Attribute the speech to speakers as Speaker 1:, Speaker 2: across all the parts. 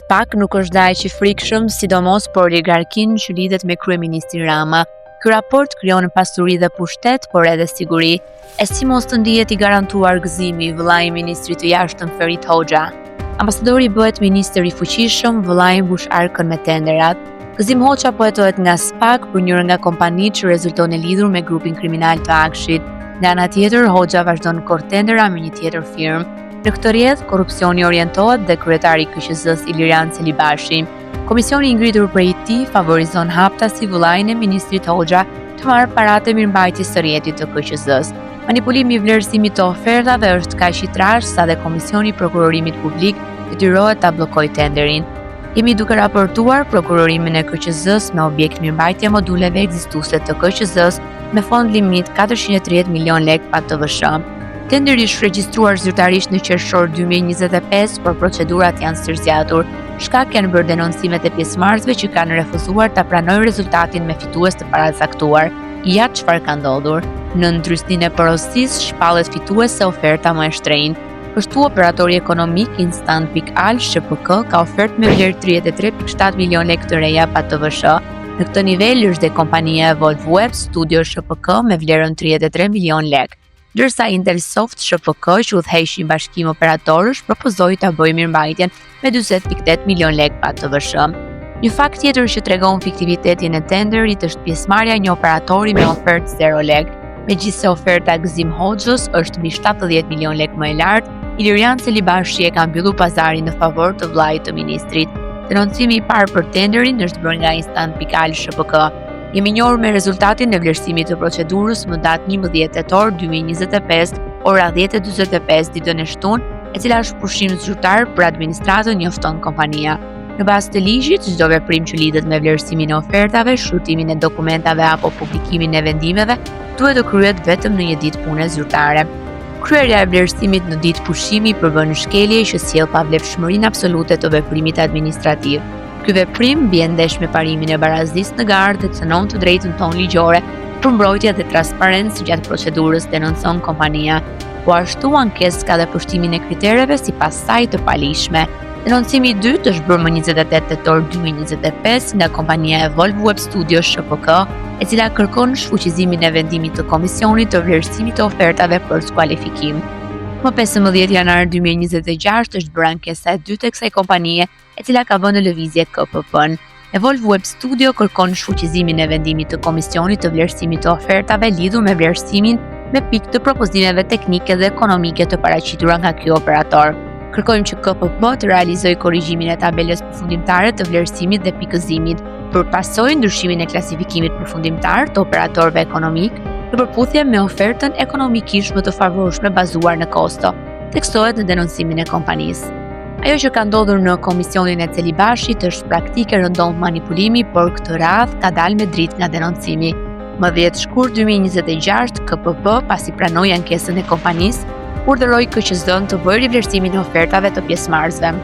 Speaker 1: SPAK nuk është dhe aq i frikshëm, sidomos për oligarkinë që lidhet me kryeministrin Rama. Ky raport krijon pasuri dhe pushtet, por edhe siguri. E si mos të ndihet i garantuar Gëzimi, vëllai i ministrit të jashtëm Ferit Hoxha. Ambasadori bëhet ministër i fuqishëm, vëllai mbush arkën me tenderat. Gëzim Hoxha po hetohet nga SPAK për njërën nga kompanitë që rezulton e lidhur me grupin kriminal të AKSHI-t. Nga ana tjetër, Hoxha vazhdon korr tendera me një tjetër firmë. Në këtë rrjedhë, korrupsioni orientohet dhe kryetari i KQZ-së Ilirian Celibashi. Komisioni i ngritur prej tij favorizon haptazi vëllain e ministrit Hoxha të marrë paratë e mirëmbajtjes së rrjetit të KQZ-së. Manipulimi i vlerësimit të ofertave është kaq i trashë sa dhe Komisioni i Prokurorimit Publik detyrohet ta bllokojë tenderin. Jemi duke raportuar prokurorimin e KQZ-së me objekt mirëmbajtje e moduleve ekzistuese të KQZ-së me fond limit 430 milion lekë pa TVSH. Tenderi është regjistruar zyrtarisht në qershor 2025, por procedurat janë stërzgjatur. Shkak janë bërë denoncimet e pjesëmarrësve që kanë refuzuar ta pranojnë rezultatin me fitues të paracaktuar. Ja çfarë ka ndodhur. Nën trysninë e porosisë shpallet fituese oferta më e shtrenjtë. Kështu operatori ekonomik Instant.al SHPK ka ofertë me vlerë 33.7 milion lekë të reja pa TVSH. Në këtë nivel është dhe kompania Evolve Web Studio SHPK me vlerën 33 milion lekë. Ndërsa Intelsoft SHPK që udhëheq një bashkim operatorësh propozoi ta bëjë mirëmbajtjen me 40.8 milion lekë pa TVSH. Një fakt tjetër që tregon fiktivitetin e tenderit është pjesëmarrja e një operatori me ofertë 0 lekë. Megjithëse oferta e Gëzim Hoxhës është mbi 70 milion lekë më e lartë, Ilirian Celibashi e ka mbyllur pazarin në favor të vëllait të ministrit. Denoncimi i parë për tenderin është bërë nga Instant.al SHPK. Jemi njohur me rezultatin e vlerësimit të procedurës më datë 11 tetor 2025, ora 10:45 ditën e shtunë, e cila është pushim zyrtar për administratën, njofton kompania. Në bazë të ligjit, çdo veprim që lidhet me vlerësimin e ofertave, shqyrtimin e dokumentave apo publikimin e vendimeve, duhet të kryhet vetëm në një ditë pune zyrtare. Kryerja e vlerësimit në ditë pushimi përbën shkelje që sjell pavlefshmërinë absolute të veprimit administrativ. Ky veprim bie ndesh me parimin e barazisë në garë dhe cënon të drejtën tonë ligjore për mbrojtje dhe transparencë gjatë procedurës, denoncon kompania. Po ashtu, ankesë ka dhe për shtimin e kritereve sipas saj të paligjshme. Denoncimi i dytë është bërë më 28 tetor 2025 nga kompania Evolve Web Studio SHPK, e cila kërkon shfuqizimin e vendimit të Komisionit të Vlerësimit të Ofertave për skualifikim. Më 15 janar 2026 është bërë ankesa e dytë e kësaj kompanie e cila ka vënë në lëvizje KPP-n. Evolve Web Studio kërkon shfuqizimin e vendimit të Komisionit të Vlerësimit të Ofertave lidhur me vlerësimin me pikë të propozimeve teknike dhe ekonomike të paraqitura nga ky operator. Kërkojmë që KPP të realizojë korrigjimin e tabelës përfundimtare të vlerësimit dhe pikëzimit, për pasojë ndryshimin e klasifikimit përfundimtar të operatorëve ekonomikë në përputhje me ofertën ekonomikisht më të favorshme bazuar në kosto, theksohet në denoncimin e kompanisë. Ajo që ka ndodhur në komisionin e Celibashit është praktikë e rëndomtë manipulimi, por këtë radhë ka dalë me dritë nga denoncimi. Më 10 shkurt 2026, KPP, pasi pranoi ankesën e kompanisë, urdhëroi KQZ-n të bëjë rivlerësimin e ofertave të pjesëmarrësve.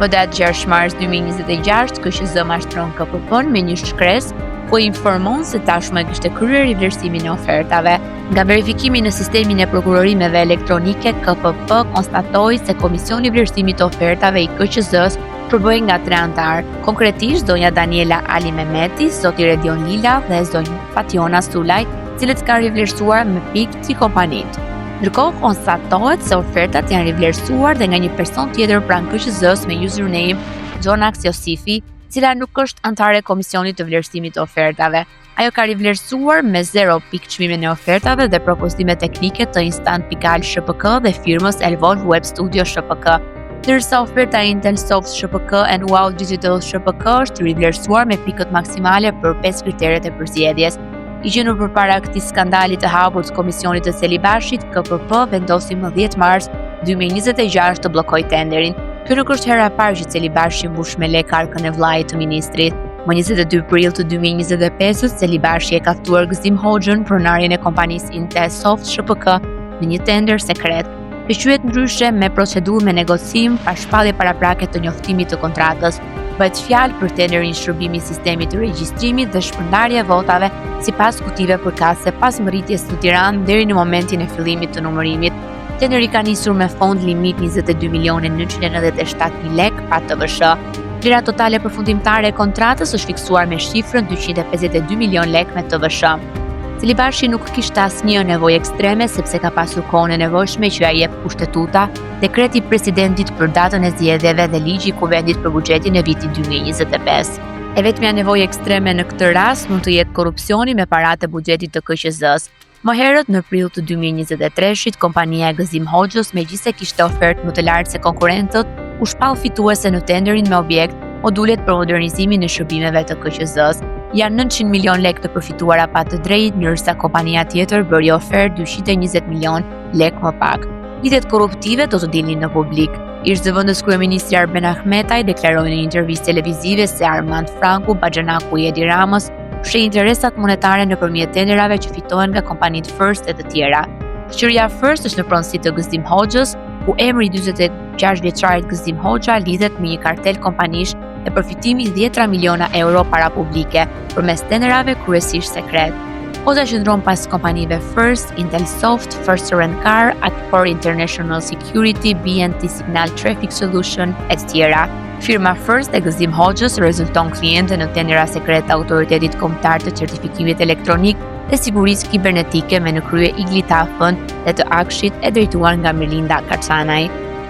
Speaker 1: Më datë 6 mars 2026, KQZ mashtron KPP-n me një shkresë ku e informon se tashmë e kishte kryer rivlerësimin e ofertave. Nga verifikimi në sistemin e prokurorimeve elektronike, KPP konstatoi se Komisioni i Vlerësimit të Ofertave i KQZ-së përbëhej nga tre anëtarë, konkretisht zonja Daniela Alimehmeti, zoti Redion Lila dhe zonja Fatjona Sulaj, të cilët kanë rivlerësuar me pikë tri kompanitë. Ndërkohë konstatohet se ofertat janë rivlerësuar dhe nga një person tjetër pranë KQZ-së me username Jonax Josifi, cila nuk është anëtare e Komisionit të Vlerësimit të Ofertave. Ajo ka rivlerësuar me 0 pikë çmimin e ofertave dhe propozimet teknike të Instant.al SHPK dhe firmës Evolve Web Studio SHPK. Ndërsa oferta e Intelsoft SHPK and Wow Digital SHPK është rivlerësuar me pikët maksimale për 5 kriteret e përzgjedhjes. I gjendur përpara këtij skandali të hapur të Komisionit të Celibashit, KPP vendosi më 10 mars 2026 të bllokojë tenderin. Kjo nuk është hera e parë që Celibashi mbush me lekë arkën e vëllait të ministrit. Më 22 prill të 2025-ës, Celibashi e ka ftuar Gëzim Hoxhën, pronarin e kompanisë Intelsoft SHPK, në një tender sekret, që quhet ndryshe me procedurë me negocim pa shpallje paraprake të njoftimit të kontratës. Bëhet fjalë për tenderin shërbimi i sistemit të regjistrimit dhe shpërndarje e votave sipas kutive përkatëse pas mbërritjes në Tiranë deri në momentin e fillimit të numërimit. Tenderi ka nisur me fond limit 22 milionë 997 mijë lekë pa. pa TVSH. Vlera totale përfundimtare e kontratës është fiksuar me shifrën 252 milion lekë me TVSH. Celibashi nuk kishte asnjë nevojë ekstreme sepse ka pasur kohën e nevojshme që ia jep kushtetuta, dekreti i presidentit për datën e zgjedhjeve dhe ligji i kuvendit për buxhetin e vitit 2025. E vetmja nevojë ekstreme në këtë rast mund të jetë korrupsioni me paratë e buxhetit të KQZ-së. Më herët, në prill të 2023-shit, kompania e Gëzim Hoxhës, megjithëse kishte ofertë më të lartë se konkurrentët, u shpall fituese në tenderin me objekt modulet për modernizimin e shërbimeve të KQZ-së. Janë 900 milion lekë të përfituara pa të drejtë, ndërsa kompania tjetër bëri ofertë 220 milion lekë më pak. Lidhjet korruptive do të dilnin në publik. Ish zëvendës kryeministri Arben Ahmetaj deklaroi në një intervistë televizive se Armand Frangu, baxhanaku i Edi Ramës, fsheh interesat monetare nëpërmjet tenderave që fitohen nga kompanitë First e të tjera. Shoqëria First është në pronësi të Gëzim Hoxhës, ku emri i 46 vjeçarit Gëzim Hoxha lidhet me një kartel kompanish e përfitimi dhjetra miliona euro para publike përmes tenderave kryesisht sekret. Hoxha qëndron pas kompanive First, Intelsoft, First Rent Car, Akpor International Security, BNT Signal Traffic Solution e të tjera. Firma First e Gëzim Hoxhës rezulton kliente në tendera sekret të Autoritetit Kombëtar të Certifikimit Elektronik dhe Sigurisë Kibernetike me në krye Igli Tafën dhe të AKSHI-t e drejtuar nga Mirlinda Karçanaj.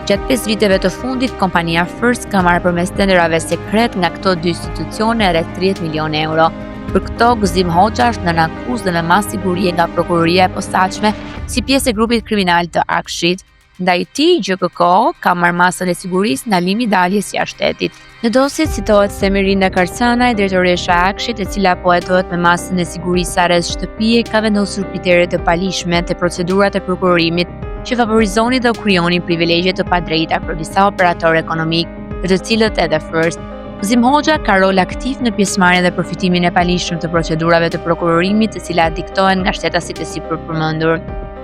Speaker 1: Gjatë 5 viteve të fundit, kompania First ka marrë përmes tenderave sekret nga këto dy institucione rreth 30 milion euro. Për këto, Gëzim Hoxha është nën akuzë dhe me masë sigurie nga Prokuroria e Posaçme si pjesë e grupit kriminal të AKSHI-t. Ndaj tij, GJKKO ka marrë masën e sigurisë ndalimi i daljes jashtë shtetit. Në dosje citohet se Mirlinda Karçanaj, drejtoresha e AKSHI-t, e cila po hetohet me masën e sigurisë arrest shtëpie, ka vendosur kritere të paligjshme te procedurat e prokurimit që favorizonin dhe krijonin privilegje të padrejta për disa operatorë ekonomikë, ndër të cilët edhe First. Gëzim Hoxha ka rol aktiv në pjesëmarrjen dhe përfitimin e paligjshëm të procedurave të prokurimit, të cilat diktohen nga shtetasit e sipërpërmendur.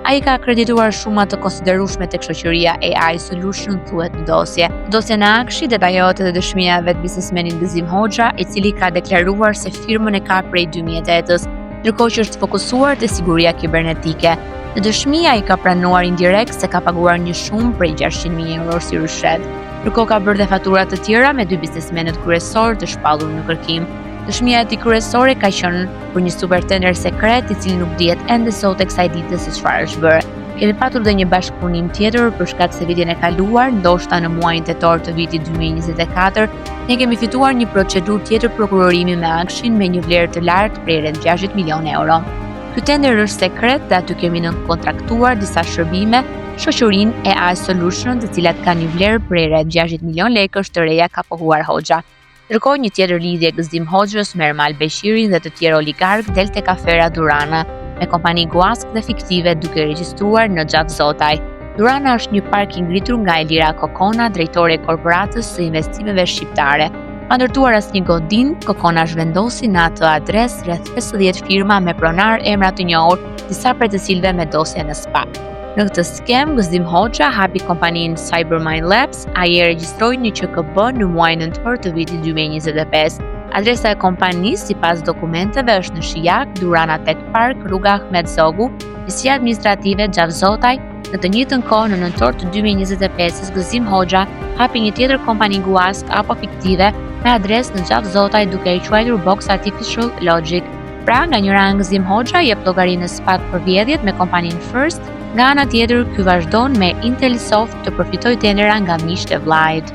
Speaker 1: Ai ka akredituar shuma të konsiderueshme tek shoqëria AI Solution, thuhet në dosje. Në dosjen e AKSHI detajohet edhe dëshmia e vetë biznesmenit Gëzim Hoxha, i cili ka deklaruar se firmën e ka prej 2008-ës, ndërkohë që është fokusuar te siguria kibernetike. Në dëshmi ai ka pranuar indirekt se ka paguar një shumë prej 600.000 euro si ryshfet. Ndërkohë ka bërë dhe fatura të tjera me dy biznesmenët kryesorë të shpallur në kërkim. Dëshmia e tij kryesore ka qenë për një super tender sekret i cili nuk dihet ende sot e kësaj dite se çfarë është bërë. Kemi patur dhe një bashkëpunim tjetër për shkak se vitin e kaluar, ndoshta në muajin tetor të vitit 2024, ne kemi fituar një procedurë tjetër prokurorimi me AKSHI-n me një vlerë të lartë prej rreth 60 milion euro. Ky tender është sekret dhe aty kemi nënkontraktuar disa shërbime shoqërinë AI Solution, të cilat kanë një vlerë prej rreth 60 milion lekësh të reja, ka pohuar Hoxha. Ndërkohë një tjetër lidhje e Gëzim Hoxhës me Ermal Beqirin dhe të tjerë oligarkë del tek afera Durana, me kompani guaskë dhe fiktive duke regjistruar në Xhafzotaj. Durana është një park i ngritur nga Elira Kokona, drejtore e Korporatës së Investimeve Shqiptare. Pa ndërtuar asnjë godinë, Kokona zhvendosi në atë adresë rreth 50 firma me pronarë emra të njohur, disa prej të cilëve me dosje në SPAK. Në këtë skemë, Gëzim Hoxha hapi kompaninë Cybermind Labs, ai e regjistroi në QKB në muajin nëntor të vitit 2025. Adresa e kompanisë, sipas dokumenteve, është në Shijak, Durana Tech Park, rruga Ahmet Zogu, njësia administrative Xhafzotaj. Në të njëjtën kohë, në nëntor të 2025-s, Gëzim Hoxha hapi një tjetër kompani guaskë apo fiktive me adresë në Xhafzotaj duke e quajtur Box Artificial Logic. Pra, nga njëra anë Gëzim Hoxha jep llogari në SPAK për vjedhjet me kompaninë First, nga ana tjetër ky vazhdon me Intelsoft të përfitojë tendera nga miqtë e vëllait.